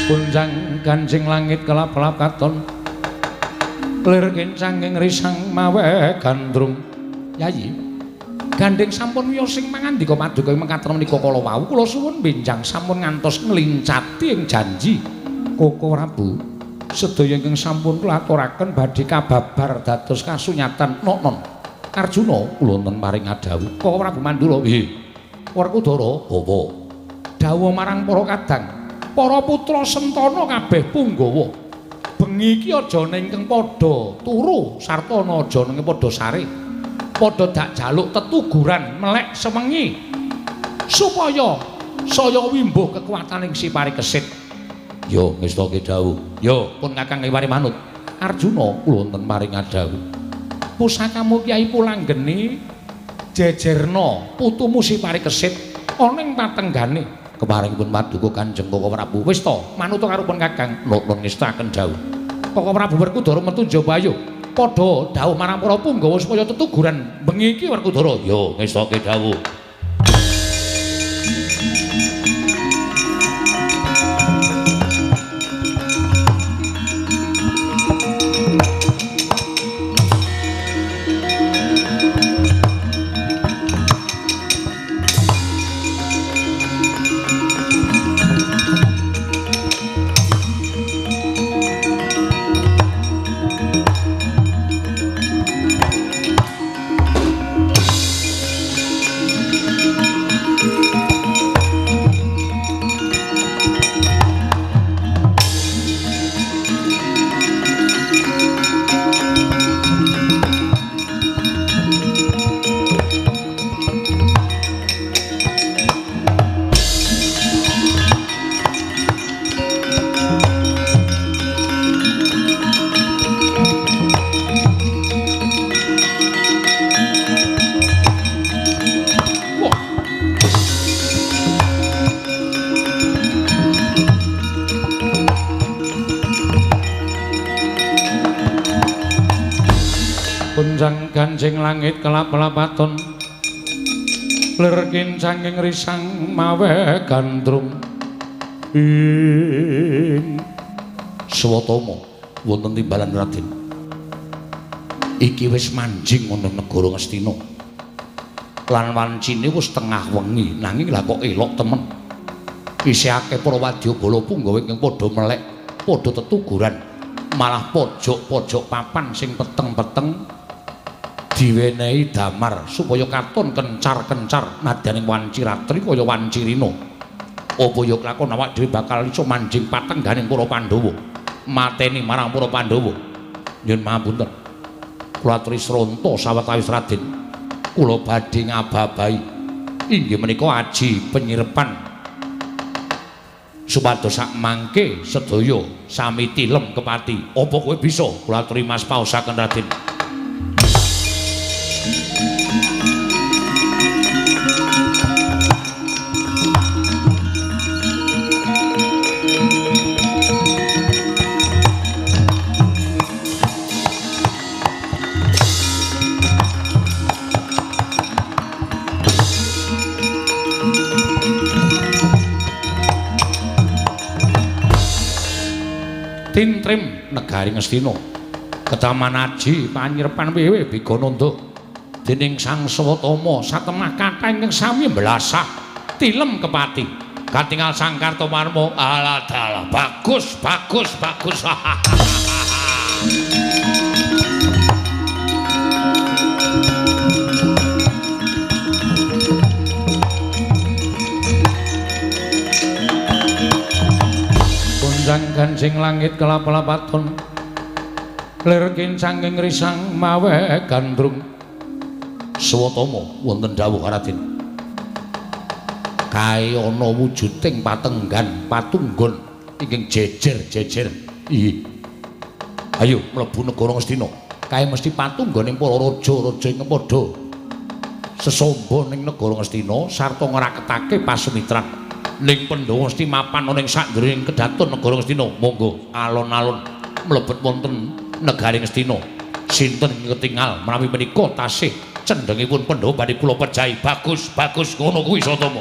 Kunjang ganjing langit kelap-kelap katon. Lir kincanging risang mawe gandrung. Yayi, gandeng sampun wiyos sing mangandika paduka ing mekaten menika kala wau kula suwun benjang sampun ngantos nglincati ing janji Koko Prabu. Sedaya ingkang sampun kula aturaken badhe kababar dados kasunyatan. Nonon Arjuna kula wonten paring adhawuh. Koko Prabu Mandura. Nggih. Werkudara apa? Dawuh marang para kadang, para putra Sentana kabeh punggawa. Bengi iki aja ingkang padha turu sarta aja ning padha sare. Padha dak jaluk tetuguran melek sewengi supaya saya wimbuh kekuatan ing si Parikesit. Yo ngestake dawuh. Yo pun Kakang ngiwari manut. Arjuna kula wonten paring adhawuh. Pusakamu Kyai Pulanggeni jejerna putumu si Parikesit ana ing patenggane. Keparingipun paduka Kanjeng Koko Prabu. Wis to, manut karo pun Kakang. Nuwun ngestaken dawuh. Koko Prabu Werkudara metu njaba ayo. Padha dawuh marang para punggawa supaya tetuguran bengi iki Werkudara. Yo ngestake dawuh. Ganjing langit kelap-kelapaton lir kincanging risang mawe gandrung ing Swatama wonten timbalan Raden. Iki wis manjing wonten negara Ngastina lan wancine wis tengah wengi, nanging lah kok elok temen. Isih akeh para wadyabala punggawa ingkang padha melek, padha tetuguran, malah pojok-pojok papan sing peteng-peteng diwenehi damar supaya katon kencar-kencar nadyaning wanci ratri kaya wanci rina. Apa ya lakon awak dhewe bakal iso manjing patengganing para Pandhawa, mateni marang para Pandhawa. Nyuwun pangapunten. Kula aturi sronta sawetawis Raden. Kula badhe ngababahi inggih menika aji penyirepan supados sak mangke sedaya sami tilem kepati. Apa kowe bisa? Kula aturi mas paosaken Raden. Tintrim negari Ngastina ketaman aji panyirepan wewe bigananda dening Sang Swatama satemah kathah ingkang sami mblasah tilem kepati katingal Sang Kartomarma. Alah dalah, bagus bagus bagus. Gonjang ganjing langit kelap-lapaton lir kincanging risang mawe gandrung. Swatama wonten dawuh Raden. Kae ana wujuding patenggan patunggon ingkang jejer-jejer. Iya. Ayo mlebu negara Ngastina. Kae mesti patunggoning para raja-raja ingkang padha sesomba ning negara Ngastina sarta ngraketake pasumitran. Ning Pandhawa mesti mapan ana ing sakjroning kedaton negara Ngastina. Monggo alon-alon mlebet wonten negari Ngastina. Sinten ketingal menawi menika tasih cendhengipun Pandhawa badhe kula pejahi. Bagus, bagus ngono kuwi Satama.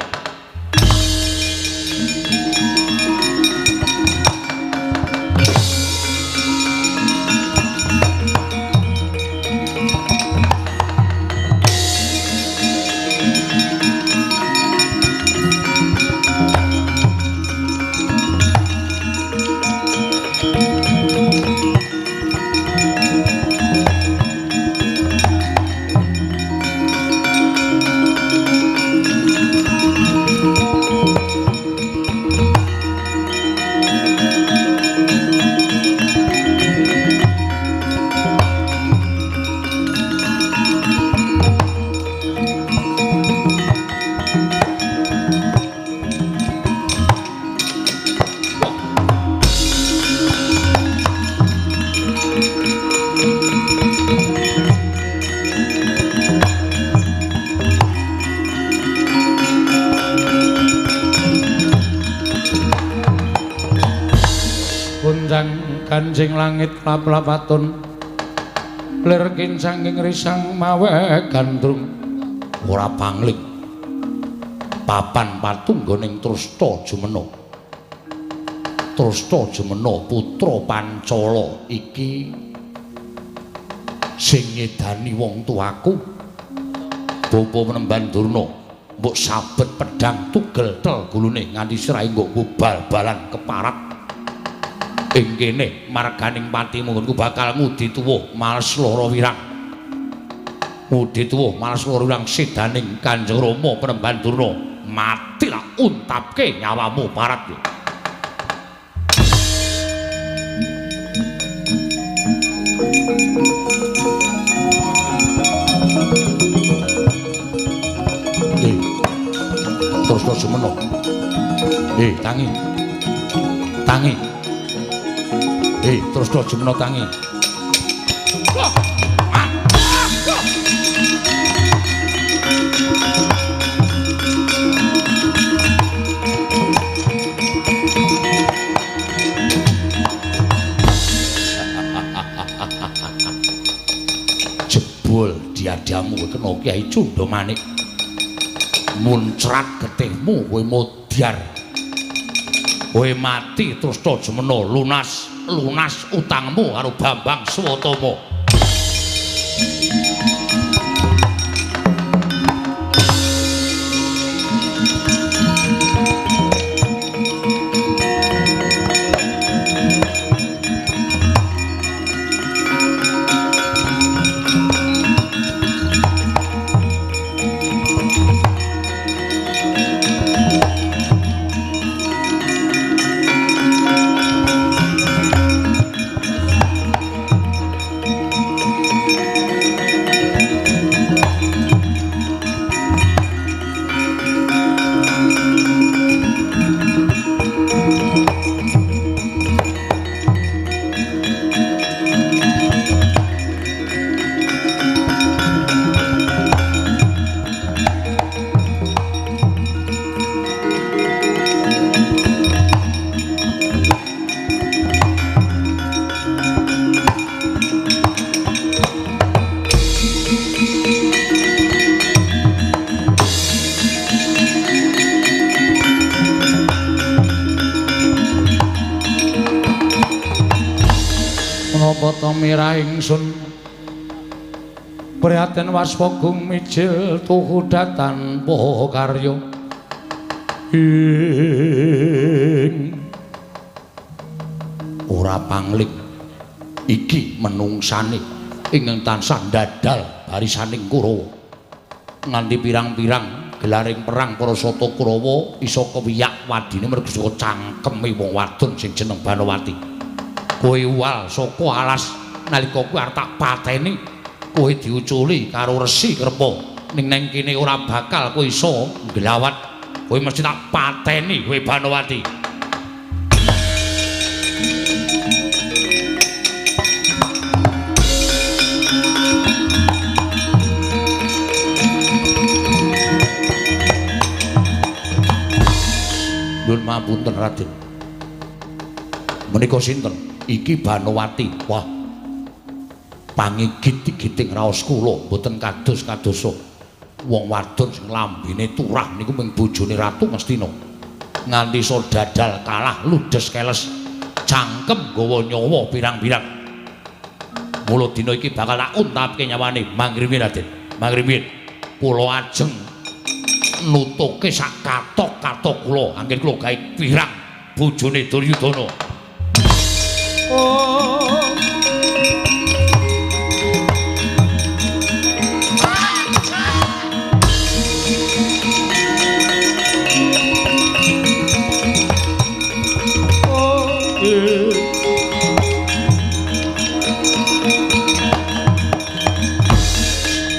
Ganjing langit lap-lapatun lir kincanging risang mawe gandrung. Ora pangling papan patunggoning Trusta Jumena. Trusta Jumena putra Pancala iki sing ngedani wong tuaku. Bapa Penemban Durna mbok sabet pedhang tugel tel gulune nganti sirahe nggo bal-balan keparat. Ing kene marganing patimu nggonku bakal ngudi tuwuh males lara wirang. Ngudi tuwuh males lara wirang sedaning Kanjeng Rama Penemban Durna. Mati lah untapke nyawamu parat. Terus semeno. Tangi. Tangi. Terus jemeno tangi. Jebul diadamu kena Kyai Cundha Manik. Muncrat getihmu kowe modyar. Kowe mati terus jemeno lunas. Lunas utangmu karo Bambang Swatama. Menapa ta mirah ingsun prihatin waspagung mijil tuhu datan poho karya ing ora pangling iki menungsane ingkang tansah ndadal barisaning Kurawa nganti pirang-pirang Gelaring perang para Sata Kurawa iso kewiyak wadine merga saka cangkeme wong wadon sing jeneng Banowati. Kowe uwal saka alas nalika kuwi arep tak pateni, kowe diuculi karo Resi Krepa. Ning nang kene ora bakal kowe iso nglawat. Kowe mesti tak pateni kowe Banowati. Nyuwun mapunten Raden. Menika sinten? Iki Banowati. Wah. Pangigit-giting raos kula mboten kados-kadosa. Wong wadon sing lambene turah niku mung bojone Ratu Ngastina. Nganti iso dadal kalah ludes keles. Cangkem gawa nyawa pirang-pirang. Mula dina iki bakal tak untapke nyawane. Mangrimin Raden. Mangrimin. Kula ajeng nutuke sak katok-katok kula anggen kula gawe pirang bojone Duryudana. Oh.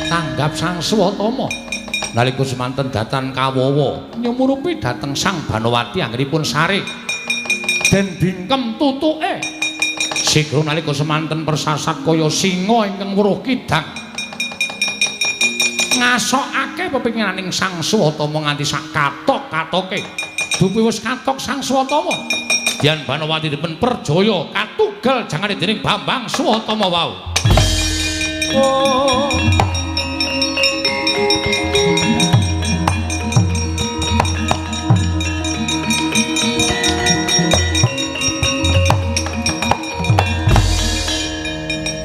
Tanggap Sang Swatama. Nalika semanten datan kawawa nyumurupi dhateng Sang Banowati anggenipun sare den bingkem tutuke. Sigra nalika semanten persasat kaya singa ingkang weruh kidang ngasokake pepinginaning Sang Swatama nganti sak katok-katoke. Dupi wis katok Sang Swatama, Dian Banowati dipun perjaya katugel jangane dening Bambang Swatama wau. Oh.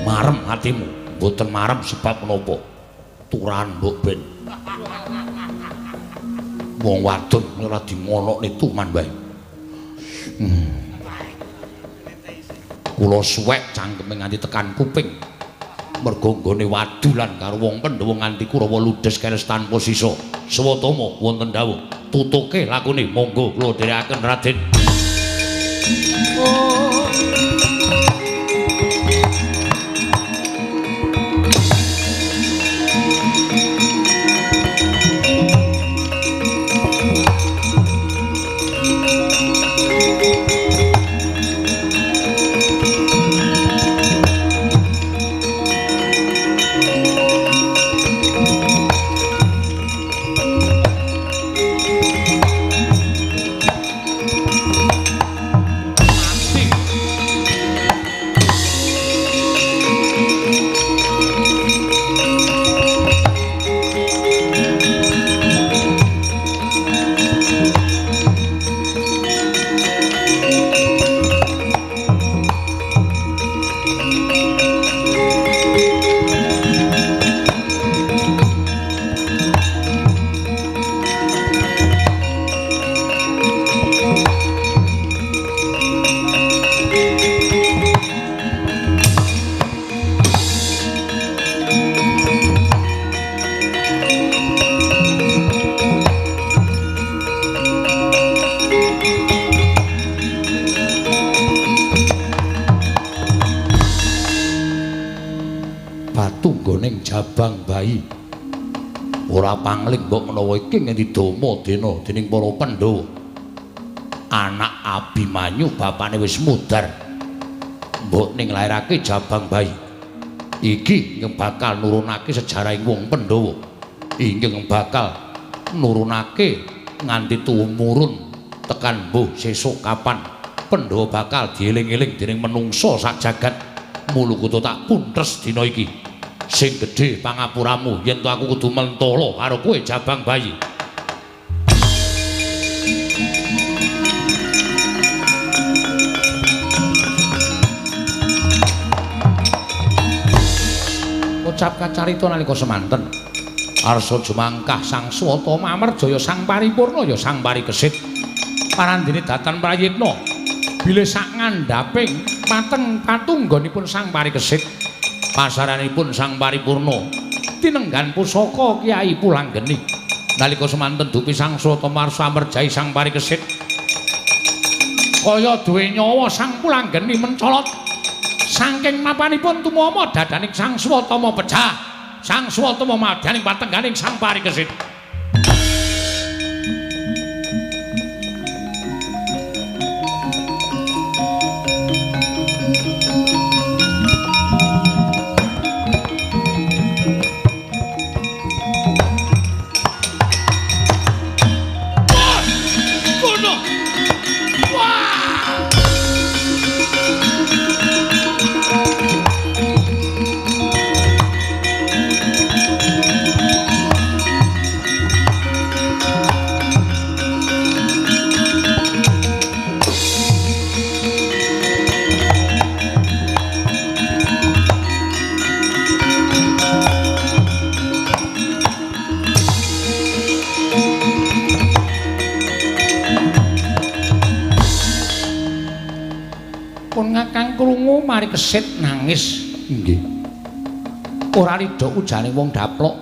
Marem hatimu, mboten marem sebab menapa? Turahan mbok ben. Wong wadon ora dimonokne tuman wae. Kula suwek cangkeme nganti tekan kuping. Mergo nggone wadulan karo wong Pandhawa nganti Kurawa ludes keles tanpa sisa. Swatama wonten dawuh, tutuke lakune monggo kula dherekaken Raden. Oh. Patunggoning jabang bayi ora pangling mbok menawa iki ngendi dama dena dening para Pandhawa. Anak Abimanyu bapane wis mudhar, mbok ning lairake jabang bayi iki ingkang bakal nurunake sejarahing wong Pandhawa, ingkang bakal nurunake nganti tumurun tekan mbuh sesuk kapan Pandhawa bakal dieling-eling dening menungsa sak jagat. Mula kudu tak puntes dina iki. Sing gedhe pangapuramu yen to aku kudu mentala karo kowe jabang bayi. Ucap kacarita nalika semanten arsa jumangkah Sang Swatama amarjaya Sang Paripurna ya Sang Parikesit parandene datan prayitna bilih sak ngandhaping pateng patunggonipun Sang Parikesit pasaranipun Sang Paripurna tinenggan pusaka Kyai Pulanggeni Nalika semanten dupi Sang Swatama arsa amerjahi Sang Parikesit. Kaya duwe nyawa Sang Pulanggeni mencolot. Saking mapanipun tumama dadaning Sang Swatama pecah. Sang Swatama madyaning patengganing Sang Parikesit. Krungu Parikesit nangis. Nggih. Ora ridho ujane wong daplok.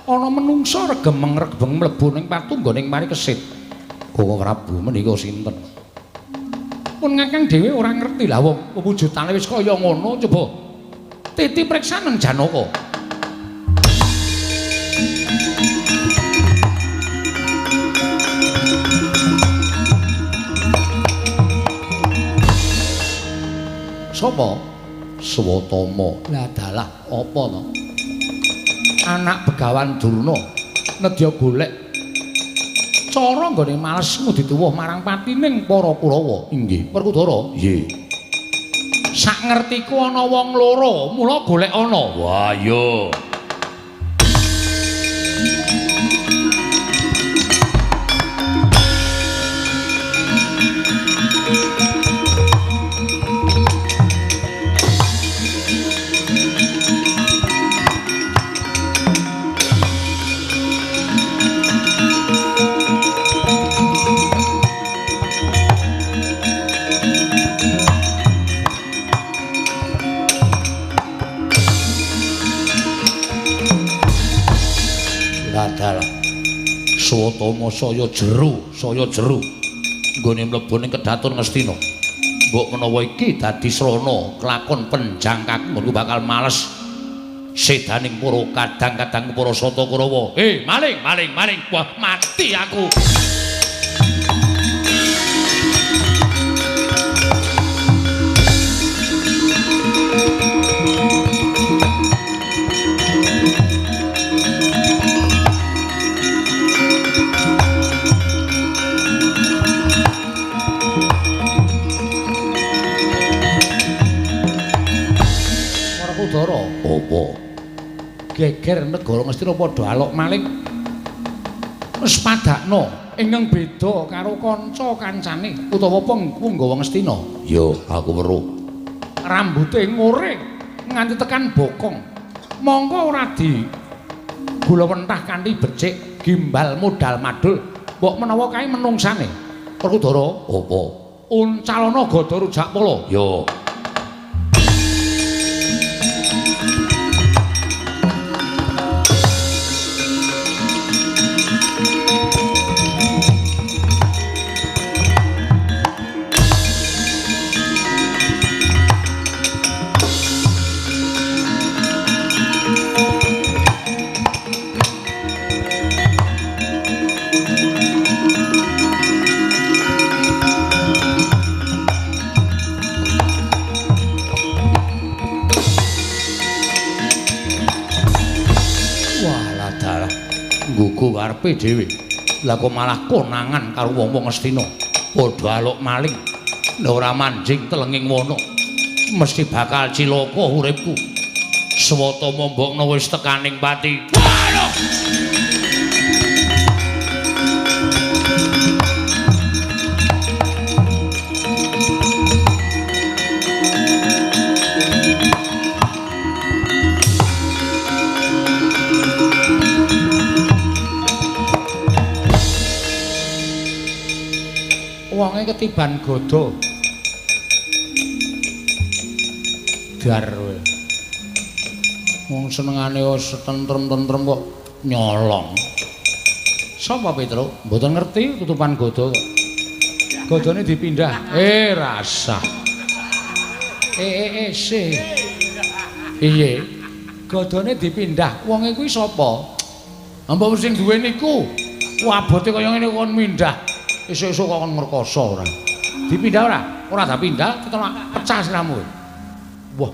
Ana menungsa regemeng-regemeng mlebu ning patunggoning Parikesit. Koko Prabu menika sinten? Pun ngakang dhewe ora ngerti lah wong wujudane wis kaya ngono coba titi priksa nang Janaka. Sapa? Swatama. Lah dalah apa to? Anak Begawan Durna nedya golek cara nggone males ngudituwuh marang patining para Kurawa. Inggih. Werkudara. Nggih. Sak ngertiku ana wong loro, mula golek ana. Wah, iya. Swatama saya jero nggone mlebu ning kedaton Ngastina. Mbok menawa iki dadi srana kelakon penjangkak nggonku bakal males sedaning para kadang-kadang para Sata Kurawa. Maling, maling, maling. Wah, mati aku. Apa? Geger negara Ngastina padha alok maling. Wis padakno ingkang beda karo kanca kancane utawa punggawa Ngastina. Ya, aku weruh. Rambute ngore nganti tekan bokong. Mongko ora di gula wentah kanthi becik gimbal modal madul. Mbok menawa kae menungsane. Werkudara, apa? Uncalana gada rujak pala. Ya. Karepe dhewe. Lah kok malah konangan karo wong-wong Ngastina. Padha alok maling. Lah ora manjing telenging wana. Mesti bakal cilaka uripku. Swatama mbokna wis tekaning pati. Waduh. Wonge ketiban godha. Dar kowe. Wong senengane wis tentrem-tentrem kok nyolong. Sapa Petruk? Mboten ngerti tutupan godo kok. Godone dipindah. Rasah. Se. Piye? Godone dipindah. Wonge kuwi sapa? Mbok sing duwe niku. Abote kaya ngene kon mindah. Esuk-esuk kok kon ngrekoso ora. Dipindah ora? Ora tak pindah, ketolak pecah siramu. Wah.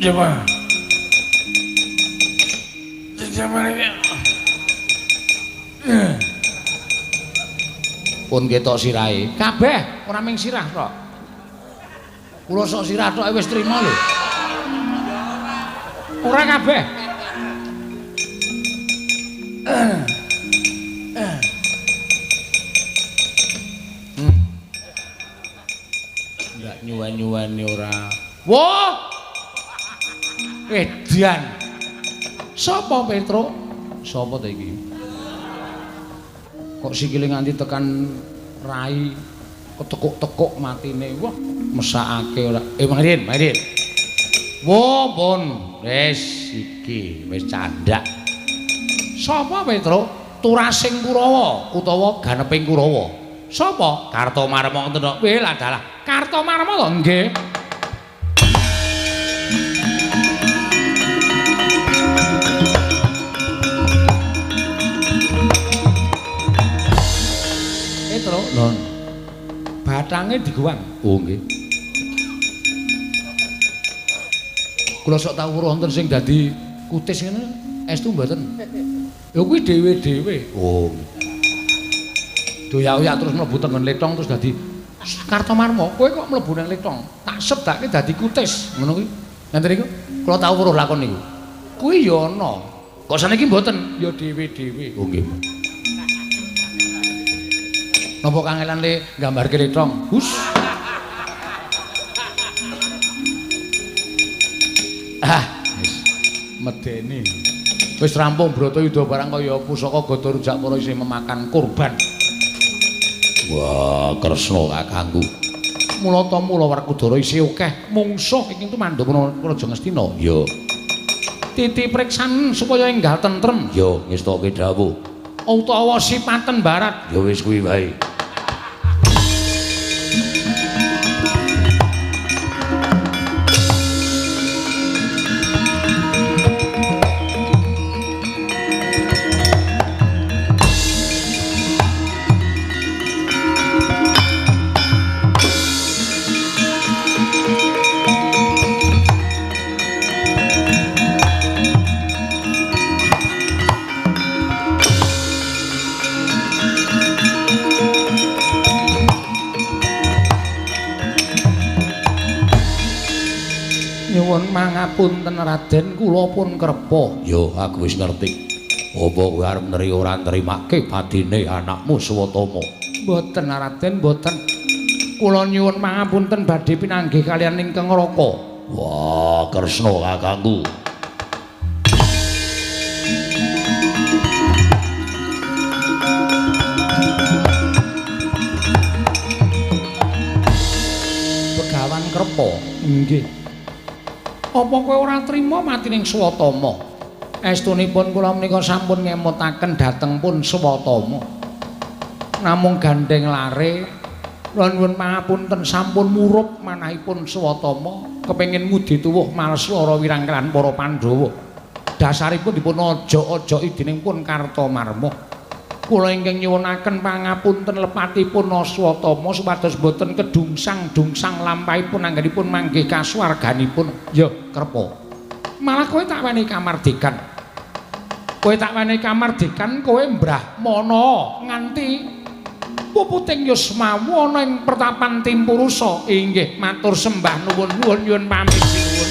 Coba. Pun ketok sirahe. Kabeh ora mung sirah tok. Kula sok sirah tok wis trima lho. Ora kabeh. Ndak nyuwen-nyuweni ora. Wah. Edan. Sapa Petruk? Sapa ta iki? Kok sikile nganti tekan rai ketekuk-tekuk matine. Wah, mesakake ora. Mangrin, mangrin. Wah, pun wis iki wis candhak. Sapa Petruk? Turasing Kurawa utawa ganeping Kurawa. Sapa? Kartomarma ngoten to. Weh, ladalah. Kartomarma to? Nggih. Petruk, non. Bathange diguwang. Oh nggih. Kula sok tau weruh wonten sing dadi kutis ngene, estu mboten. Ya kuwi dhewe-dhewe. Oh. Doyak-oyak terus mlebu tenggen letong terus dadi Kartomarma. Kowe kok mlebu nang letong? Tak sebake dadi kutis, ngono kuwi. Ngenten niku kula tau weruh lakon niku. Kuwi ya ana. Kok saniki mboten? Ya dhewe-dhewe. Oh nggih. Napa kangelan le nggambarke letong? Hus. Ah, wis medeni. Wis rampung Bratayuda barang kaya pusaka Gada Rujak para isih memakan korban. Wah, Kresna kakangku. Mula ta mula Werkudara isih akeh mungsuh ing tumandha Praja Ngastina. Ya. Titi preksan supaya enggal tentrem. Ya, ngestoke dawuh. Utawa sipaten barat. Ya wis kuwi wae. Nyuwun mangapunten Raden, kula pun krepa. Ya, aku wis ngerti. Apa kowe arep neri ora nrimake patine anakmu Swatama? Mboten Raden, mboten. Kula nyuwun mangapunten badhe pinanggih kaliyan ingkang Raka. Wah, Kresna kakangku. Begawan Krepa. Nggih. Apa kowe ora trima matining Swatama? Estunipun kula menika sampun ngemutaken dhateng pun Swatama. Namung gandeng lare kula nyuwun pangapunten sampun murup manahipun Swatama kepengin ngudi tuwuh males lara wirang kelan para Pandhawa. Dasaripun dipun ojok-ojoki dening pun Kartomarma. Kula ingkang nyuwunaken pangapunten lepatipun Aswatama supados boten kedungsang-dungsang lampahipun anggenipun manggih kasuwarganipun. Ya, Krepa. Malah kowe tak wenehi kamardikan. Kowe tak wenehi kamardikan, kowe mbrahmana nganti puputing yusmawa ana ing pertapan Timpurusa. Inggih, matur sembah nuwun nuwun nyuwun pamit sinuwun.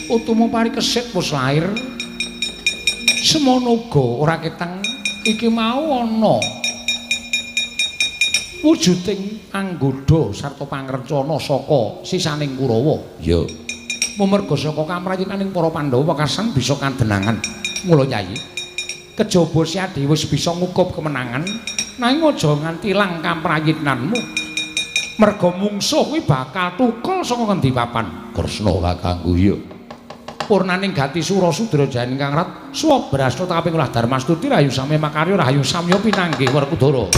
Utumu Parikesit wis lair. Semono uga ora ketang iki mau ana wujuding anggoda sarta pangrencana saka sisaning Kurawa. Iya. Mumerga saka kamrayitaning para Pandhawa wekasan bisa kadenangan. Mula Yayi, kejaba Syadi wis bisa ngukup kemenangan, nanging aja nganti ilang kamrayitnanmu. Merga mungsuh kuwi bakal tukul saka ngendi papan. Kresna kakangku iya. Purnaning gati sura sudra jayan ingkang rat swabrasta kaping ulah darmastuti rahayu samya makarya rahayu samya pinanggih Werkudara.